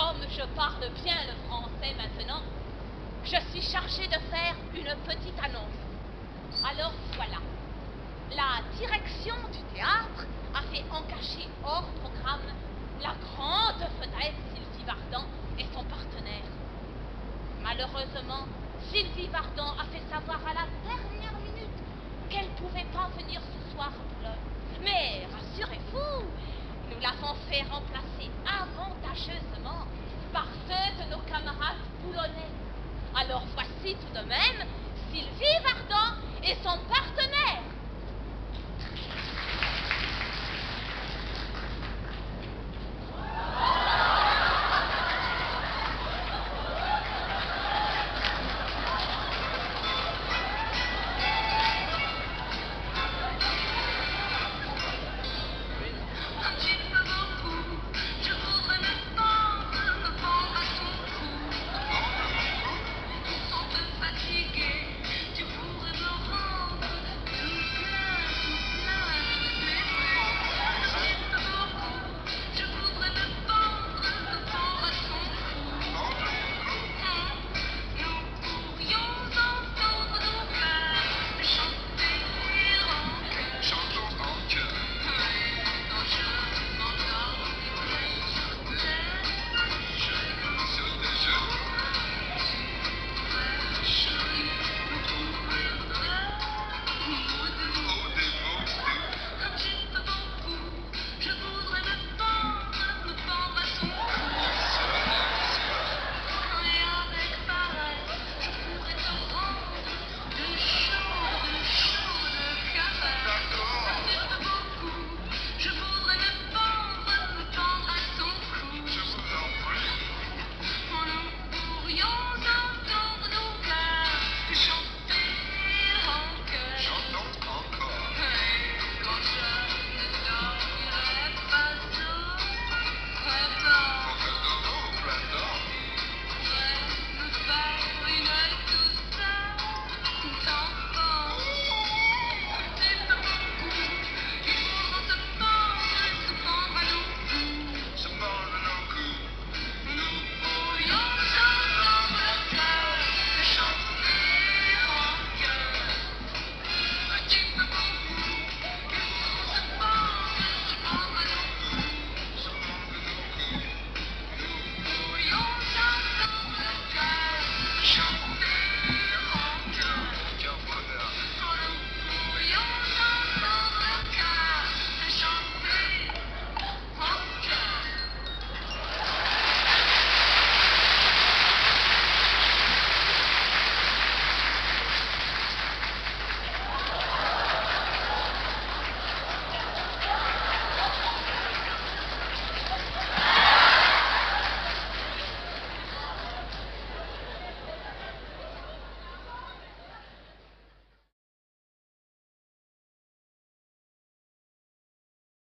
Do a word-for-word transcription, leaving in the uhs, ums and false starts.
Comme je parle bien le français maintenant, je suis chargée de faire une petite annonce. Alors voilà, la direction du théâtre a fait encacher hors programme la grande vedette Sylvie Vardan et son partenaire. Malheureusement, Sylvie Vardan a fait savoir à la dernière minute qu'elle pouvait pas venir ce soir à Boulogne. Mais rassurez-vous, nous l'avons fait remplacer avantageusement par deux de nos camarades boulonnais. Alors voici tout de même Sylvie Vardan et son partenaire.